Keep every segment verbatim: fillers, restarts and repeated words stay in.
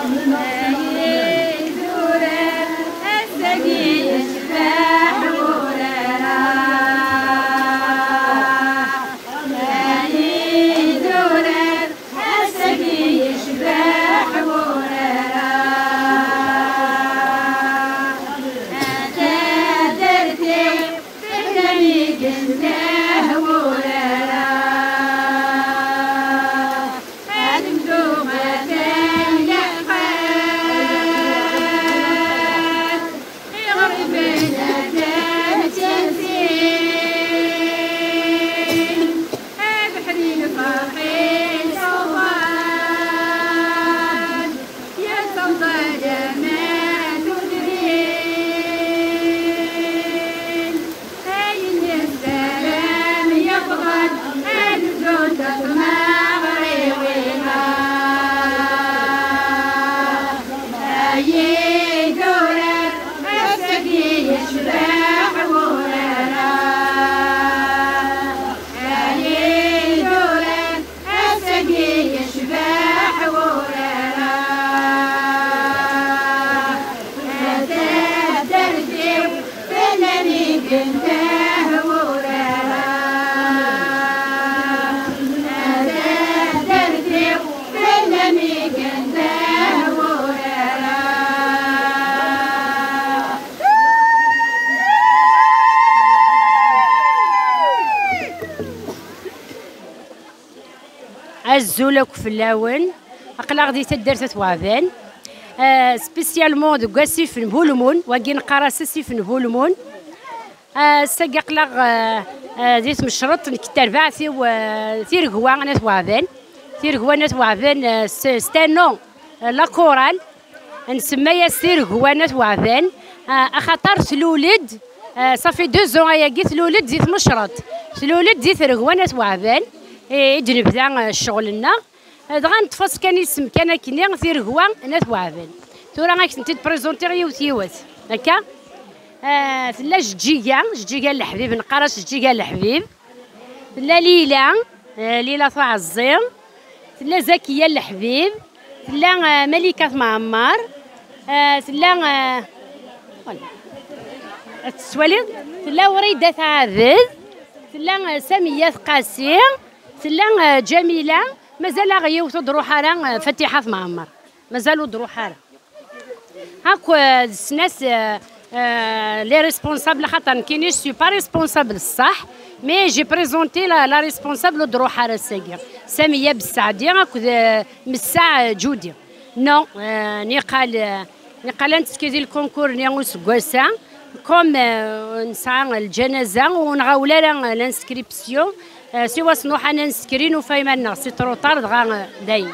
Ay idurar, ass-agi yecbeḥ wurar-a. Ay idurar, ass-agi yecbeḥ wurar-a. A taddart-iw, fell-am i yendeh wurar-a. Ad nebdu atan yeqqar, iɣriben atan ttinsin, abeḥri lferḥ-is uɣal, yettemḍal aman tudrin. Ayen nessaram yebɣan ad bdunt tmeɣriwin-a. Ay idurar, ass-agi yecbeḥ wurar-a. Ay idurar, ass-agi yecbeḥ wurar-a. A taddart-iw, fell-am i yendeh wurar-a. A taddart-iw, fell-am i yendeh wurar-a. Azul akk fell-awen. Aql-aɣ di taddart At Weɛban, euh, spécialement deg wasif n Bulmun, wagi neqqar-as asif n Bulmun. Euh, ass-agi aql-aɣ, euh, euh, di tmecreḍt nekk d terbaɛt-iw, euh, Tiregwa n At Weɛban. Tiregwa n At Weɛban, euh, c'est, c'est un nom, euh, la chorale. Nsemma-yas Tiregwa n At Weɛban, ah, axaṭer tlul-d, ah, ça fait deux ans ayagi, tlul-d di tmecreḍt. Tlul-d di Tiregwa n At Weɛban, i, i d-nebda, ah, ccɣel-nneɣ. Ah, dɣa neṭṭef-as kan isem kan akkenni, Tiregwa n At Weɛban. Tura ad ak-tent-id-prezuntiɣ yiwet yiwet. Akka? Ah, tella Jeǧǧiga, Jeǧǧiga n Leḥbib, neqqar-as Jeǧǧiga n Leḥbib. Tella Lila, eh, Lila Tuɛeẓẓi. Tella Zakiya Leḥbib. Tella, eh, Malika Tmeɛmer. Eh, tella, eh, voilà. Ad tettwaliḍ? Tella Wrida Tɛabed. Tella, eh, Samiya Tqasi. Tella, eh, Ǧamila. Mazal-aɣ yiwet ur d-ruḥ ara, eh, Fatiḥa Tmeɛmer. Mazal ur d-ruḥ ara. Akk, euh, d snat, euh, euh, les responsables, xaṭer nekkini je suis pas responsable ṣṣeḥ, mais j'ai présenté la, la responsable ur d-ruḥ ara ass-agi. Samiya Bessaɛdi akked, euh, Messaɛ Ǧudi. Non, euh, niqal, euh, niqal ad nettekki di lkunkur-nni useggas-a, comme, euh, nesɛa lǧanaza, ur nɣawel ara l'inscription, euh, siwa s nruḥ ad ninskri, nufa iman-nneɣ c'est trop tard, dɣa, euh, dayen.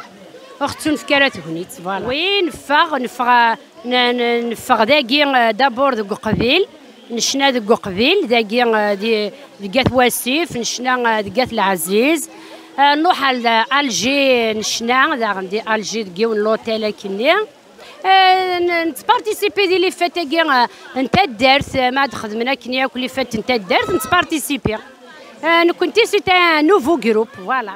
Ur ɣ-tettunefk ara tegnit, voilà. Oui, neffeɣ, neffeɣ, n-, n-, neffeɣ dagi, euh, d'abord deg uqbil, necna deg uqbil, dagi, euh, di, deg At Wasif, necna, euh, deg At Leɛziz. Euh, nruḥ ar Alger, necna daɣen di Alger deg yiwen n l'hôtel akkenni. Euh, n-, nettparticipi di les fêtes-agi, euh, n taddart, euh, ma ad xedmen akken yakk les fêtes n taddart, nettparticipi. Euh, nekkenti, c'est un nouveau groupe, voilà.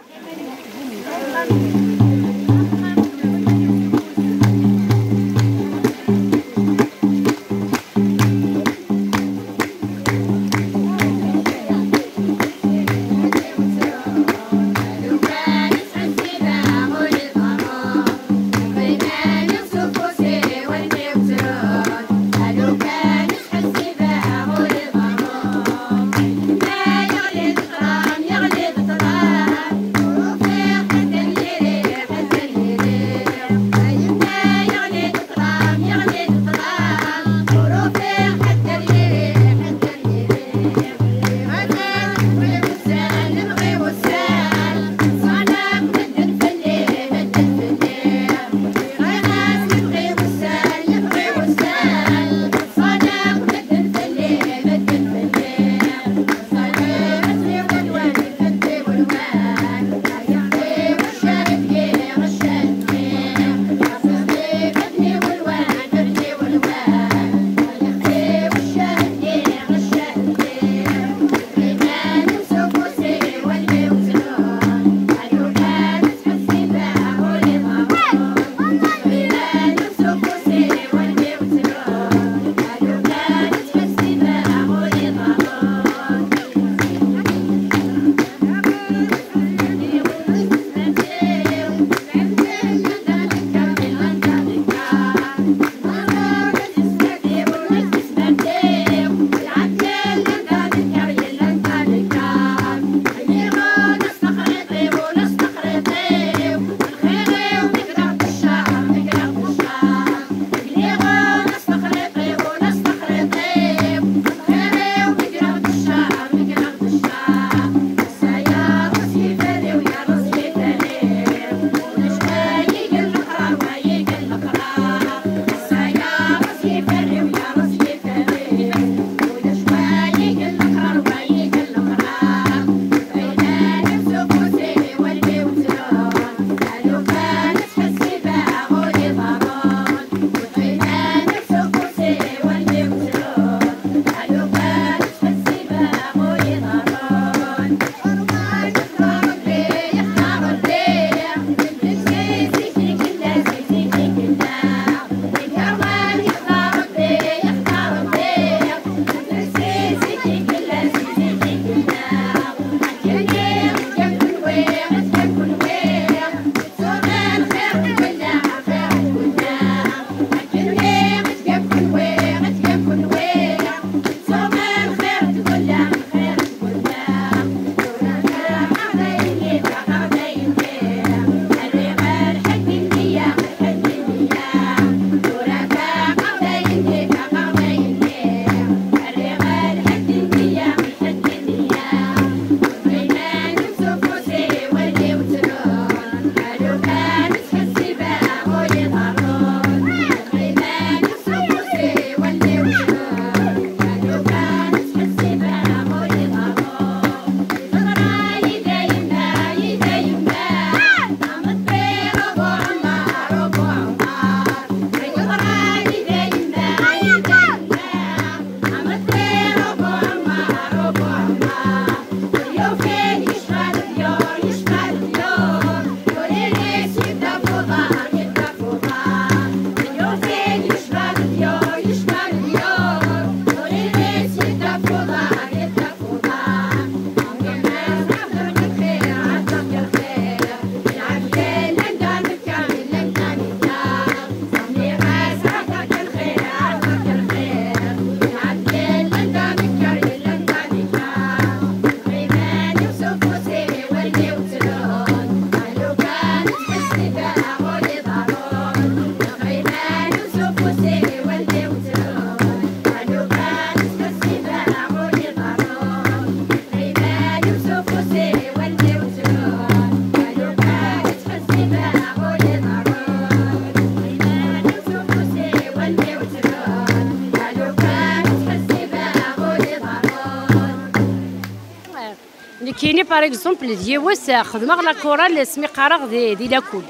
Kini, par exemple, d yiwet, eh, xedmeɣ la chorale asmi qqareɣ di, di lakul.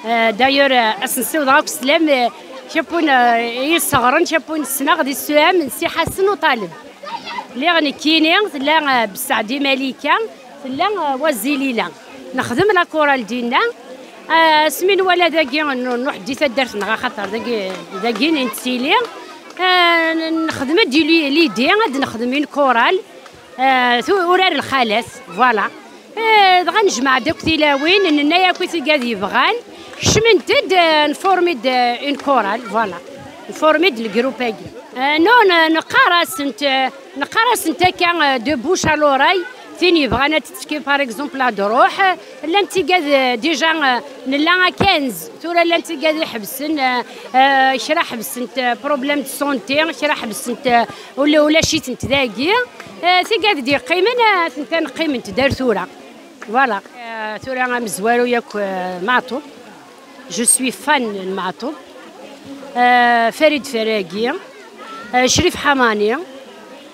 Eh, d'ailleurs, eh, ad sen-ssiwḍeɣ akk sslam, eh, kra n win, eh, i yi-sseɣren, kra n win ssneɣ di C E M n Si Ḥasen Uṭaleb. Lliɣ nekkini, tella, eh, Besaɛdi Malika, tella, eh, Wazilila. Nexdem la chorale dinna. Eh, asmi nwala dagi, n-, nruḥ-d i taddart-nneɣ, axaṭer dagi, dagi i nettili. Eh, n-, nexdem-d li-, l'idée ad nexdem une chorale. Eh, tu-, urar lxalat, voilà. Eh, dɣa nejmeɛ-d akk tilawin, nenna-yak i tigad yebɣan, kecment-d, eh, nformi-d, eh, une chorale, voilà. Nformi-d le groupe-agi. Eh, non, ne-, neqqar-asent, eh, neqqar-asent akka, eh, de bouche à l'oreille, tin yebɣan ad tettekki, par exemple, ad d-truḥ, eh, llant tigad, eh, déjà, eh, nella à quinze, tura llant tigad iḥebsen, eh, eh, kra ḥebsent, eh, problème de santé, kra ḥebsent, eh, ula, ulac-itent dagi. Eh, tigad d-yeqqimen, eh, atenti qqiment-d ar tura. Voilà. Eh, tura amezwaru yakk, eh, Maɛṭub. Je suis fan n Maɛṭub. Eh, Farid Ferragi. Eh, Crif Ḥamani.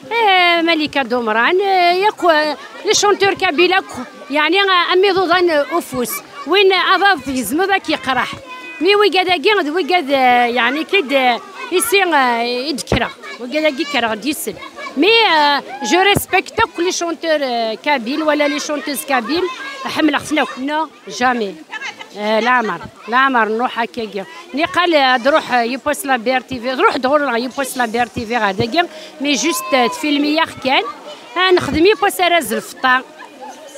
Eh, Malika Dumran. Eh, yakk, eh, les chanteurs kabyles akk. Yeɛni, eh, am iḍudan, eh, ufus. Win, eh, aḍad tgezmeḍ ad k-yeqreḥ. Mi wigad-agi d wigad, eh, yeɛni kid, eh, isi, eh, i d-kkreɣ. Wigad-agi kkreɣ-d yis-sen. Mais, euh, je respecte akk les chanteurs, euh, kabyles wala les chanteuses kabyles, ḥemmleɣ-ten akk. Non, jamais. Euh, leɛmer, leɛmer nruḥ akkagi. Niqal, euh, ad ruḥ, euh, yiwwas la B R T V, ruḥ-d ɣur-neɣ yiwwas la B R T V ɣer dagi, mais juste, euh, tfilmi-yaɣ kan. Ah, nexdem yiwwas arraz lfeṭṭa.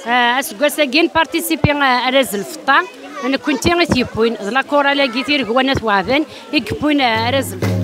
Ah, aseggas-agi npartisipi, ah, arraz lfeṭṭa, nekkenti i t-yewwin, d la chorale-agi Tiregwa n At Weɛban i yewwin, ah, arraz lfeṭṭa.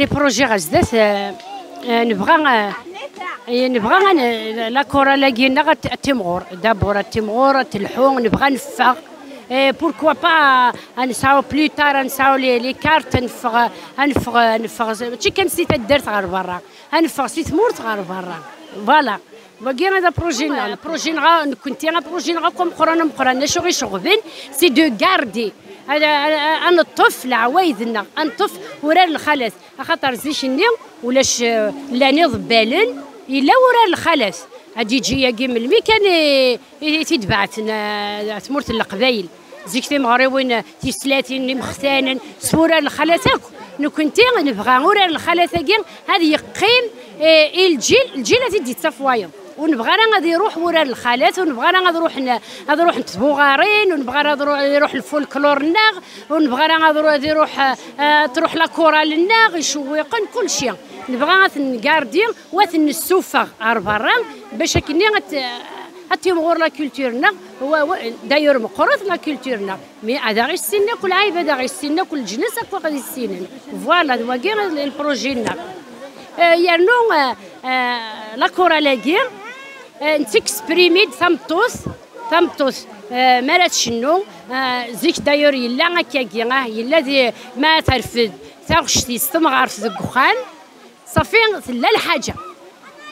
Les projets ɣer zdat, eh, eh, nebɣa, eh, eh, nebɣa ad n-, la chorale-agi-nneɣ ad t-, ad timɣur. D'abord ad timɣur, ad telḥu, nebɣa ad neffeɣ. Eh, pourquoi pas, eh, ad nesɛu plus tard, ad nesɛu les, les cartes, ad neffeɣ, ad neffeɣ, ad neffeɣ, mačči kan si taddart ɣer berra, ad neffeɣ si tmurt ɣer berra. Voilà. Wagi d apruji-nneɣ. Apruji-nneɣ, nekkenti, apruji-nneɣ akk ameqqran, ameqqran, d acu ɣ-iceɣben, c'est de garder, ad, ad, ad neṭṭef leɛwayed-nneɣ, ad neṭṭef urar n lxalat, axaṭer zik-nni ulac, eh, llan iḍebbalen, yella urar n lxalat. Ad d-iǧi yagi melmi kan i, i, i t-id-baɛten, eh, tmurt n Leqbayel. Zik timɣriwin, eh, tislatin, imextanen, s urar n lxalat akk. Nekkenti nebɣa urar n lxalat-agi ad yeqqim, eh, i lǧil, lǧil ad t-id-yettaf wayeḍ. Ur nebɣa ara ad iruḥ wurar n lxalat, ur nebɣa ara ad ruḥen, ad ruḥent tbuɣarin, ur nebɣa ara ad ru-, ad iruḥ lfolklor-nneɣ, ur nebɣa ara ad ru-, ad iruḥ, eh, ad truḥ la chorale-nneɣ, icewwiqen, kulci. Nebɣa ad ten-ngardi u ad ten-nessufeɣ ar berra, bac akkenni ad t-, ad timɣur la culture-nneɣ. Wa, wa, d'ailleurs meqqret la culture-nneɣ. Mais ad aɣ-issinen akk lɛibad, ad aɣ-issinen akk leǧnas, akk ad issinen. Voilà, d wagi le projet-nneɣ. Eh, yernu, eh, eh, la chorale-agi, eh, nettexprimi-d tameṭṭut, tameṭṭut, eh, mi ara tcennu, eh, zik d'ailleurs yella akkagi, ah, yella di, ma terfed taɣect-is temɣart deg uxxam, ṣafi, tella lḥaǧa.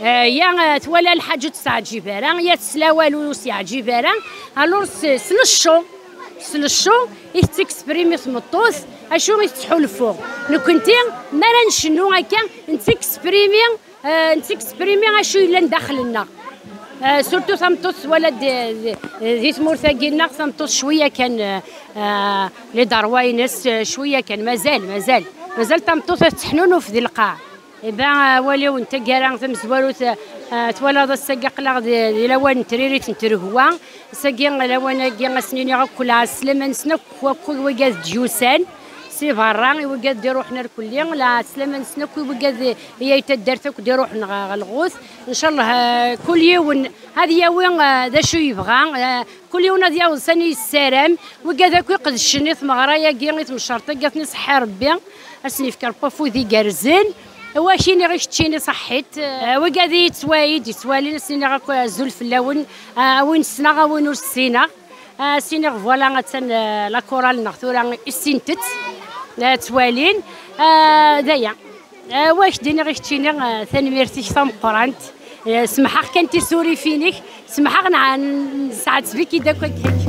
Eh, ya, eh, twala lḥaǧa ur tt-teɛǧib ara, ya tesla awal ur s-yeɛǧib ara. Alors s, s leccu, s leccu i tettexprimi tmeṭṭut, acu i tettḥulfu. Nekkenti, mi ara ncennu akka, nettexprimi, eh, nettexprimi acu yellan daxel-nneɣ. Eh, surtout tameṭṭut twala di, di, di tmurt-agi-nneɣ, tameṭṭut cwiya kan, eh, eh, les droits-ines, eh, cwiya kan, mazal, mazal. Mazal tameṭṭut tettḥnunuf di lqaɛ. Eh ben, eh, wali-wen taggara tamezwarut, eh, twalaḍ ass-agi aql-aɣ di, di lawan n tririt n tregwa. Ass-agi, lawan-agi, ad sen-iniɣ akk lɛeslama-nsen akk, akk i wigad d-yusan si berra, i wigad d-iruḥen ar kulli, lɛeslama-nsen akk i wigad i, i ay taddart akk d-iruḥen ɣer, ɣer lɣut. Ncallah, eh, kul yiwen ad yawi, eh, d acu yebɣa, eh, kul yiwen ad yaweḍ sani yessaram. Wigad akk iqedcen i tmeɣra-agi, i tmecert-agi, ad ten-iṣeḥḥi Rebbi, ad sen-yefk Rebbi afud igerrzen. Wa k-iniɣ i keččini ṣaḥḥit. Eh, wigad i yettwali, d-yettwalin, ad sen-iniɣ akk azul fell-awen. Eh, a win ssneɣ, a win ur ssineɣ. Eh, ad s-iniɣ, voilà, attan, eh, la chorale-nneɣ tura i ssint-tt. Eh, ttwalin. Eh, d aya. Eh, wa k-d-iniɣ i keččini, eh, tanemmirt-ik tameqqrant. Eh, semḥeɣ kan tisurifin-ik, semḥeɣ neɣ nesɛetteb-ik-id akk akka.